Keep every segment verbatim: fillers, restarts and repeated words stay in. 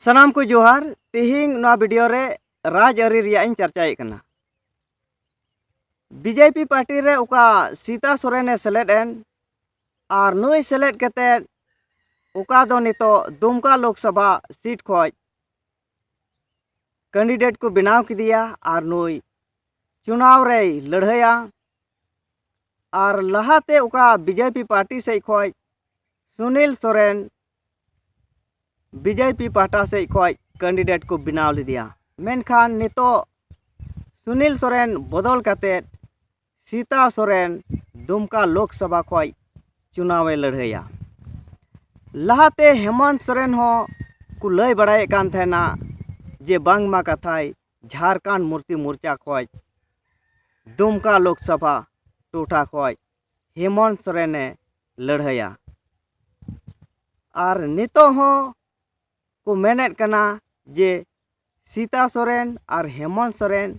ᱥᱟᱱᱟᱢ ᱠᱚ ᱡᱚᱦᱟᱨ᱾ ᱛᱮᱦᱮᱧ ᱱᱚᱣᱟ ᱵᱷᱤᱰᱤᱭᱳ ᱨᱮ ᱨᱟᱡᱽᱟᱹᱨᱤ ᱨᱮᱭᱟᱜ ᱤᱧ ᱪᱟᱨᱪᱟᱭᱮᱫ ᱠᱟᱱᱟ᱾ ᱵᱤᱡᱮᱯᱤ ᱯᱟᱨᱴᱤ ᱨᱮ ᱚᱠᱟ ᱥᱤᱛᱟ ᱥᱚᱨᱮᱱᱮ ᱥᱮᱞᱮᱫ ᱮᱱ, ᱟᱨ ᱱᱩᱭ ᱥᱮᱞᱮᱫ ᱠᱟᱛᱮᱫ ᱚᱠᱟ ᱫᱚ ᱱᱤᱛᱚᱜ ᱫᱩᱢᱠᱟ ᱞᱳᱠᱥᱚᱵᱷᱟ ᱥᱤᱴ ᱠᱷᱚᱡ ᱠᱮᱱᱰᱤᱰᱮᱴ ᱠᱚ ᱵᱮᱱᱟᱣ ᱠᱮᱫᱮᱭᱟ, ᱟᱨ ᱱᱩᱭ ᱪᱩᱱᱟᱣ ᱨᱮᱭ ᱞᱟᱹᱲᱦᱟᱹᱭᱟ᱾ ᱟᱨ ᱞᱟᱦᱟᱛᱮ ᱚᱠᱟ ᱵᱤᱡᱮᱯᱤ ᱯᱟᱨᱴᱤ ᱥᱮᱡ ᱠᱷᱚᱡ ᱥᱩᱱᱤᱞ ᱥᱚᱨᱮᱱ ᱵᱤᱡᱮᱯᱤ ᱯᱟᱦᱴᱟ ᱥᱮᱡ ᱠᱷᱚᱡ ᱠᱮᱱᱰᱤᱰᱮᱴ ᱠᱚ ᱵᱮᱱᱟᱣ ᱞᱮᱫᱮᱭᱟ, ᱢᱮᱱᱠᱷᱟᱱ ᱱᱤᱛᱚᱜ ᱥᱩᱱᱤᱞ ᱥᱚᱨᱮᱱ ᱵᱚᱫᱚᱞ ᱠᱟᱛᱮᱫ ᱥᱤᱛᱟ ᱥᱚᱨᱮᱱ ᱫᱩᱢᱠᱟ ᱞᱳᱠᱥᱚᱵᱷᱟ ᱠᱷᱚᱡ ᱪᱩᱱᱟᱣᱮ ᱞᱟᱹᱲᱦᱟᱹᱭᱟ᱾ ᱞᱟᱦᱟᱛᱮ ᱦᱮᱢᱚᱱᱛ ᱥᱚᱨᱮᱱ ᱦᱚᱸ ᱠᱚ ᱞᱟᱹᱭ ᱵᱟᱲᱟᱭᱮᱫ ᱠᱟᱱ ᱛᱟᱦᱮᱱᱟ ᱡᱮ ᱵᱟᱝᱢᱟ ᱠᱟᱛᱷᱟᱭ ᱡᱷᱟᱨᱠᱷᱚᱸᱰ ᱢᱩᱠᱛᱤ ᱢᱳᱨᱪᱟ ᱠᱷᱚᱡ ᱫᱩᱢᱠᱟ ᱞᱳᱠᱥᱚᱵᱷᱟ ᱴᱚᱴᱷᱟ ᱠᱷᱚᱡ ᱦᱮᱢᱚᱱᱛ ᱥᱚᱨᱮᱱᱮ ᱞᱟᱹᱲᱦᱟᱹᱭᱟ᱾ ᱟᱨ ᱱᱤᱛᱚᱜ ᱦᱚᱸ ᱠᱚ ᱢᱮᱱᱮᱫ ᱠᱟᱱᱟ ᱡᱮ ᱥᱤᱛᱟ ᱥᱚᱨᱮᱱ ᱟᱨ ᱦᱮᱢᱚᱱᱛ ᱥᱚᱨᱮᱱ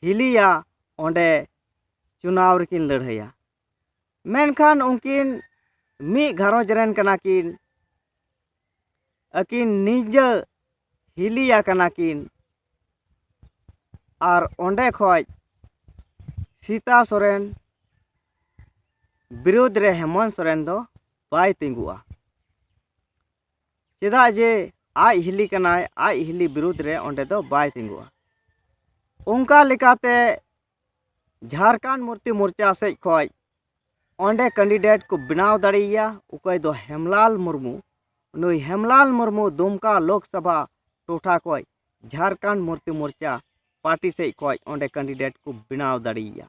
ᱦᱤᱞᱤᱭᱟ ᱚᱸᱰᱮ ᱪᱩᱱᱟᱣ ᱨᱮᱠᱤᱱ ᱞᱟᱹᱲᱦᱟᱹᱭᱟ᱾ ᱢᱮᱱᱠᱷᱟᱱ ᱩᱱᱠᱤᱱ ᱢᱤᱫ ᱜᱷᱟᱨᱚᱸᱡᱽ ᱨᱮᱱ ᱠᱟᱱᱟ ᱠᱤᱱ, ᱟᱹᱠᱤᱱ ᱱᱤᱡᱟᱹ ᱦᱤᱞᱤᱭᱟ ᱠᱟᱱᱟ ᱠᱤᱱ, ᱟᱨ ᱚᱸᱰᱮ ᱠᱷᱚᱡ ᱥᱤᱛᱟ ᱥᱚᱨᱮᱱ ᱵᱤᱨᱩᱫᱽ ᱨᱮ ᱦᱮᱢᱚᱱᱛ ᱥᱚᱨᱮᱱ ᱫᱚ ᱵᱟᱭ ᱛᱤᱸᱜᱩᱜᱼᱟ᱾ ᱪᱮᱫᱟᱜ ᱡᱮ ᱟᱡ ᱦᱤᱞᱤ ᱠᱟᱱᱟᱭ, ᱟᱡ ᱦᱤᱞᱤ ᱵᱤᱨᱩᱫᱽ ᱨᱮ ᱚᱸᱰᱮ ᱫᱚ ᱵᱟᱭ ᱛᱤᱸᱜᱩᱜᱼᱟ᱾ ᱚᱱᱠᱟ ᱞᱮᱠᱟᱛᱮ ᱡᱷᱟᱨᱠᱷᱚᱸᱰ ᱢᱩᱠᱛᱤ ᱢᱳᱨᱪᱟ ᱥᱮᱡ ᱠᱷᱚᱡ ᱚᱸᱰᱮ ᱠᱮᱱᱰᱤᱰᱮᱴ ᱠᱚ ᱵᱮᱱᱟᱣ ᱫᱟᱲᱮᱭᱟᱭᱟ, ᱚᱠᱚᱭ ᱫᱚ ᱦᱮᱢᱞᱟᱞ ᱢᱩᱨᱢᱩ᱾ ᱱᱩᱭ ᱦᱮᱢᱞᱟᱞ ᱢᱩᱨᱢᱩ ᱫᱩᱢᱠᱟ ᱞᱳᱠᱥᱚᱵᱷᱟ ᱴᱚᱴᱷᱟ ᱠᱷᱚᱡ ᱡᱷᱟᱨᱠᱷᱚᱸᱰ ᱢᱩᱠᱛᱤ ᱢᱳᱨᱪᱟ ᱯᱟᱨᱴᱤ ᱥᱮᱡ ᱠᱷᱚᱡ ᱚᱸᱰᱮ ᱠᱮᱱᱰᱤᱰᱮᱴ ᱠᱚ ᱵᱮᱱᱟᱣ ᱫᱟᱲᱮᱭᱟᱭᱟ,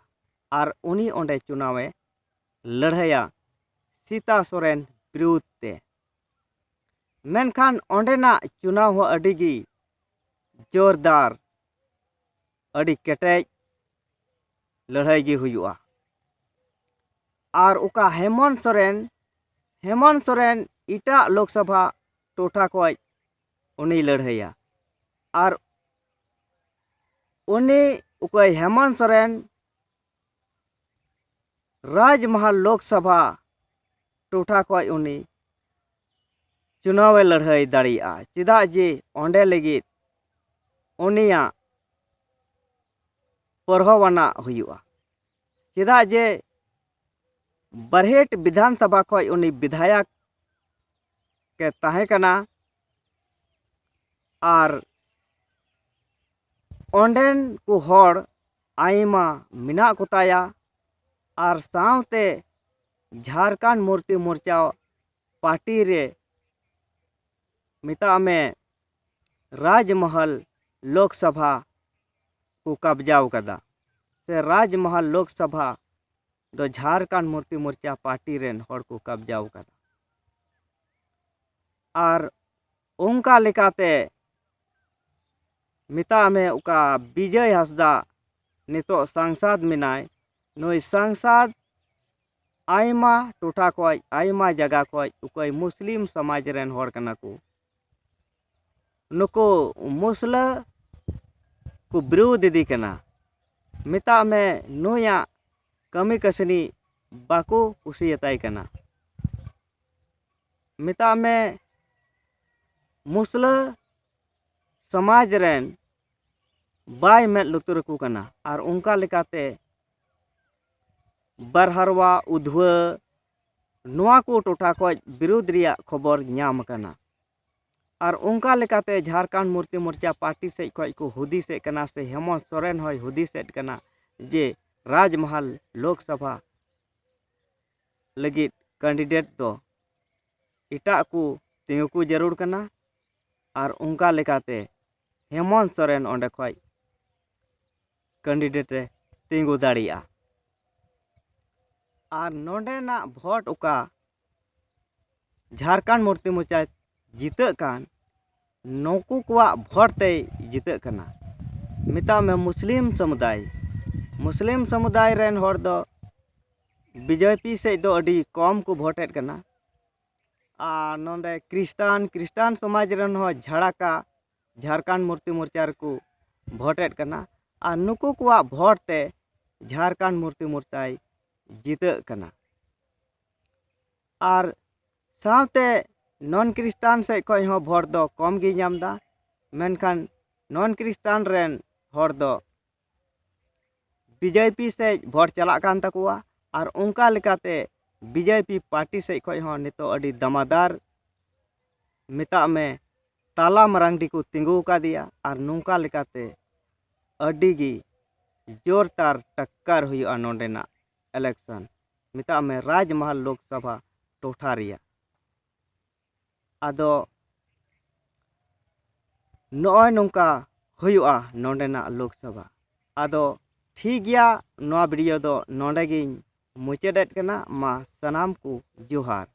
ᱟᱨ ᱩᱱᱤ ᱚᱸᱰᱮ ᱪᱩᱱᱟᱣᱮ ᱞᱟᱹᱲᱦᱟᱹᱭᱟ ᱥᱤᱛᱟ ᱥᱚᱨᱮᱱ ᱵᱤᱨᱩᱫᱽ ᱛᱮ᱾ ᱢᱮᱱᱠᱷᱟᱱ ᱚᱸᱰᱮᱱᱟᱜ ᱪᱩᱱᱟᱣ ᱦᱚᱸ ᱟᱹᱰᱤ ᱜᱮ ᱡᱳᱨᱫᱟᱨ, ᱟᱹᱰᱤ ᱠᱮᱴᱮᱡ ᱞᱟᱹᱲᱦᱟᱹᱭ ᱜᱮ ᱦᱩᱭᱩᱜᱼᱟ᱾ ᱟᱨ ᱚᱠᱟ ᱦᱮᱢᱚᱱᱛ ᱥᱚᱨᱮᱱ, ᱦᱮᱢᱚᱱᱛ ᱥᱚᱨᱮᱱ ᱮᱴᱟᱜ ᱞᱳᱠᱥᱚᱵᱷᱟ ᱴᱚᱴᱷᱟ ᱠᱷᱚᱡ ᱩᱱᱤᱭ ᱞᱟᱹᱲᱦᱟᱹᱭᱟ᱾ ᱟᱨ ᱩᱱᱤ ᱚᱠᱚᱭ ᱦᱮᱢᱚᱱᱛ ᱥᱚᱨᱮᱱ ᱨᱟᱡᱽᱢᱟᱦᱟᱞ ᱞᱳᱠᱥᱚᱵᱷᱟ ᱴᱚᱴᱷᱟ ᱠᱷᱚᱡ ᱩᱱᱤ ᱪᱩᱱᱟᱣᱮ ᱞᱟᱹᱲᱦᱟᱹᱭ ᱫᱟᱲᱮᱭᱟᱜᱼᱟ, ᱪᱮᱫᱟᱜ ᱡᱮ ᱚᱸᱰᱮ ᱞᱟᱹᱜᱤᱫ ᱩᱱᱤᱭᱟᱜ ᱯᱚᱨᱦᱚᱣᱟᱱᱟᱜ ᱦᱩᱭᱩᱜᱼᱟ᱾ ᱪᱮᱫᱟᱜ ᱡᱮ ᱵᱟᱨᱦᱮᱴ ᱵᱤᱫᱷᱟᱱ ᱥᱚᱵᱷᱟ ᱠᱷᱚᱱ ᱩᱱᱤ ᱵᱤᱫᱷᱟᱭᱚᱠ ᱮ ᱛᱟᱦᱮᱸ ᱠᱟᱱᱟ᱾ ᱟᱨ ᱚᱸᱰᱮᱱ ᱠᱚ ᱦᱚᱲ ᱟᱭᱢᱟ ᱢᱮᱱᱟᱜ ᱠᱚᱛᱟᱭᱟ᱾ ᱟᱨ ᱥᱟᱶᱛᱮ ᱡᱷᱟᱨᱠᱷᱚᱸᱰ ᱢᱩᱠᱛᱤ ᱢᱳᱨᱪᱟ ᱯᱟᱨᱴᱤ ᱨᱮ, ᱢᱮᱛᱟᱜ ᱢᱮ, ᱨᱟᱡᱽᱢᱚᱦᱚᱞ ᱞᱳᱠᱥᱚᱵᱷᱟ ᱠᱚ ᱠᱟᱵᱽᱡᱟᱣ ᱠᱟᱫᱟ, ᱥᱮ ᱨᱟᱡᱽᱢᱚᱦᱚᱞ ᱞᱳᱠᱥᱚᱵᱷᱟ ᱫᱚ ᱡᱷᱟᱨᱠᱷᱚᱸᱰ ᱢᱩᱠᱛᱤ ᱢᱳᱨᱪᱟ ᱯᱟᱨᱴᱤ ᱨᱮᱱ ᱦᱚᱲ ᱠᱚ ᱠᱟᱵᱽᱡᱟᱣ ᱠᱟᱫᱟ᱾ ᱟᱨ ᱚᱱᱠᱟ ᱞᱮᱠᱟᱛᱮ ᱢᱮᱛᱟᱜ ᱢᱮ, ᱚᱠᱟ ᱵᱤᱡᱚᱭ ᱦᱟᱸᱥᱫᱟ ᱱᱤᱛᱚᱜ ᱥᱟᱝᱥᱟᱫ ᱢᱮᱱᱟᱭ, ᱱᱩᱭ ᱥᱟᱝᱥᱟᱫ ᱟᱭᱢᱟ ᱴᱚᱴᱷᱟ ᱠᱷᱚᱡ, ᱟᱭᱢᱟ ᱡᱟᱭᱜᱟ ᱠᱷᱚᱡ ᱚᱠᱚᱭ ᱢᱩᱥᱞᱤᱢ ᱥᱚᱢᱟᱡᱽ ᱨᱮᱱ ᱦᱚᱲ ᱠᱟᱱᱟ ᱠᱚ, ᱱᱩᱠᱩ ᱢᱩᱥᱞᱟᱹ ᱠᱚ ᱵᱤᱨᱳᱫᱷ ᱤᱫᱤ ᱠᱟᱱᱟ᱾ ᱢᱮᱛᱟᱜ ᱢᱮ, ᱱᱩᱭᱟᱜ ᱠᱟᱹᱢᱤ ᱠᱟᱹᱥᱱᱤ ᱵᱟᱠᱚ ᱠᱩᱥᱤᱭᱟᱛᱟᱭ ᱠᱟᱱᱟ᱾ ᱢᱮᱛᱟᱜ ᱢᱮ, ᱢᱩᱥᱞᱟᱹ ᱥᱚᱢᱟᱡᱽ ᱨᱮᱱ ᱵᱟᱭ ᱢᱮᱫ ᱞᱩᱛᱩᱨ ᱟᱠᱚ ᱠᱟᱱᱟ᱾ ᱟᱨ ᱚᱱᱠᱟ ᱞᱮᱠᱟᱛᱮ ᱵᱟᱨᱦᱟᱨᱣᱟ, ᱩᱫᱷᱣᱟᱹ, ᱱᱚᱣᱟ ᱠᱚ ᱴᱚᱴᱷᱟ ᱠᱷᱚᱡ ᱵᱤᱨᱳᱫᱷ ᱨᱮᱭᱟᱜ ᱠᱷᱚᱵᱚᱨ ᱧᱟᱢ ᱟᱠᱟᱱᱟ᱾ ᱟᱨ ᱚᱱᱠᱟ ᱞᱮᱠᱟᱛᱮ ᱡᱷᱟᱨᱠᱷᱚᱸᱰ ᱢᱩᱠᱛᱤ ᱢᱳᱨᱪᱟ ᱯᱟᱨᱴᱤ ᱥᱮᱫ ᱠᱷᱚᱡ ᱠᱚ ᱦᱩᱫᱤᱥᱮᱫ ᱠᱟᱱᱟ, ᱥᱮ ᱦᱮᱢᱚᱱᱛ ᱥᱚᱨᱮᱱ ᱦᱚᱸᱭ ᱦᱩᱫᱤᱥᱮᱫ ᱠᱟᱱᱟ ᱡᱮ ᱨᱟᱡᱽᱢᱟᱦᱟᱞ ᱞᱳᱠᱥᱚᱵᱷᱟ ᱞᱟᱹᱜᱤᱫ ᱠᱮᱱᱰᱤᱰᱮᱴ ᱫᱚ ᱮᱴᱟᱜ ᱠᱚ ᱛᱤᱸᱜᱩ ᱠᱚ ᱡᱟᱹᱨᱩᱲ ᱠᱟᱱᱟ᱾ ᱟᱨ ᱚᱱᱠᱟ ᱞᱮᱠᱟᱛᱮ ᱦᱮᱢᱚᱱᱛ ᱥᱚᱨᱮᱱ ᱚᱸᱰᱮ ᱠᱷᱚᱡ ᱠᱮᱱᱰᱤᱰᱮᱴ ᱮ ᱛᱤᱸᱜᱩ ᱫᱟᱲᱮᱭᱟᱜᱼᱟ᱾ ᱟᱨ ᱱᱚᱰᱮᱱᱟᱜ ᱵᱷᱳᱴ ᱚᱠᱟ ᱡᱷᱟᱨᱠᱷᱚᱸᱰ ᱢᱩᱠᱛᱤ ᱢᱳᱨᱪᱟ ᱡᱤᱛᱟᱹᱜ ᱠᱟᱱ, ᱱᱩᱠᱩ ᱠᱚᱣᱟᱜ ᱵᱷᱳᱴ ᱛᱮᱭ ᱡᱤᱛᱟᱹᱜ ᱠᱟᱱᱟ᱾ ᱢᱮᱛᱟᱜ ᱢᱮ ᱢᱩᱥᱞᱤᱢ ᱥᱚᱢᱩᱫᱟᱭ, ᱢᱩᱥᱞᱤᱢ ᱥᱚᱢᱩᱫᱟᱭ ᱨᱮᱱ ᱦᱚᱲ ᱫᱚ ᱵᱤᱡᱮᱯᱤ ᱥᱮᱫ ᱫᱚ ᱟᱹᱰᱤ ᱠᱚᱢ ᱠᱚ ᱵᱷᱳᱴᱮᱫ ᱠᱟᱱᱟ᱾ ᱟᱨ ᱱᱚᱰᱮ ᱠᱷᱨᱤᱥᱴᱟᱱ, ᱠᱷᱨᱤᱥᱴᱟᱱ ᱥᱚᱢᱟᱡᱽ ᱨᱮᱱ ᱦᱚᱸ ᱡᱷᱟᱲᱟᱠᱟ ᱡᱷᱟᱨᱠᱷᱚᱸᱰ ᱢᱩᱠᱛᱤ ᱢᱳᱨᱪᱟ ᱨᱮᱠᱚ ᱵᱷᱳᱴᱮᱫ ᱠᱟᱱᱟ᱾ ᱟᱨ ᱱᱩᱠᱩ ᱠᱚᱣᱟᱜ ᱵᱷᱳᱴ ᱛᱮ ᱡᱷᱟᱨᱠᱷᱚᱸᱰ ᱢᱩᱠᱛᱤ ᱢᱳᱨᱪᱟᱭ ᱡᱤᱛᱟᱹᱜ ᱠᱟᱱᱟ᱾ ᱟᱨ ᱥᱟᱶᱛᱮ ᱱᱚᱱ ᱠᱷᱨᱤᱥᱴᱟᱱ ᱥᱮᱫ ᱠᱷᱚᱱ ᱦᱚᱸ ᱵᱷᱳᱴ ᱫᱚ ᱠᱚᱢ ᱜᱮᱭ ᱧᱟᱢ ᱮᱫᱟ᱾ ᱢᱮᱱᱠᱷᱟᱱ ᱱᱚᱱ ᱠᱷᱨᱤᱥᱴᱟᱱ ᱨᱮᱱ ᱦᱚᱲ ᱫᱚ ᱵᱤᱡᱮᱯᱤ ᱥᱮᱫ ᱵᱷᱳᱴ ᱪᱟᱞᱟᱜ ᱠᱟᱱ ᱛᱟᱠᱚᱣᱟ᱾ ᱟᱨ ᱚᱱᱠᱟ ᱞᱮᱠᱟᱛᱮ ᱵᱤᱡᱮᱯᱤ ᱯᱟᱨᱴᱤ ᱥᱮᱫ ᱠᱷᱚᱱ ᱦᱚᱸ ᱱᱤᱛᱚᱜ ᱟᱹᱰᱤ ᱫᱟᱢᱟᱫᱟᱨ, ᱢᱮᱛᱟᱜ ᱢᱮ, ᱛᱟᱞᱟ ᱢᱟᱨᱟᱝᱰᱤ ᱠᱚ ᱛᱤᱸᱜᱩ ᱟᱠᱟᱫᱮᱭᱟ᱾ ᱟᱨ ᱱᱚᱝᱠᱟ ᱞᱮᱠᱟᱛᱮ ᱟᱹᱰᱤ ᱜᱮ ᱡᱳᱨᱫᱟᱨ ᱴᱟᱠᱠᱟᱨ ᱦᱩᱭᱩᱜᱼᱟ ᱱᱚᱰᱮᱱᱟᱜ ᱤᱞᱮᱠᱥᱚᱱ, ᱢᱮᱛᱟᱜ ᱢᱮ, ᱨᱟᱡᱽᱢᱟᱦᱟᱞ ᱞᱳᱠᱥᱚᱵᱷᱟ ᱴᱚᱴᱷᱟ ᱨᱮᱭᱟᱜ᱾ ᱟᱫᱚ ᱱᱚᱜᱼᱚᱭ ᱱᱚᱝᱠᱟ ᱦᱩᱭᱩᱜᱼᱟ ᱱᱚᱰᱮᱱᱟᱜ ᱞᱳᱠᱥᱚᱵᱷᱟ᱾ ᱟᱫᱚ ᱴᱷᱤᱠ ᱜᱮᱭᱟ, ᱱᱚᱣᱟ ᱵᱷᱤᱰᱤᱭᱳ ᱫᱚ ᱱᱚᱰᱮ ᱜᱤᱧ ᱢᱩᱪᱟᱹᱫᱮᱫ ᱠᱟᱱᱟ᱾ ᱢᱟ ᱥᱟᱱᱟᱢ ᱠᱚ ᱡᱚᱦᱟᱨ᱾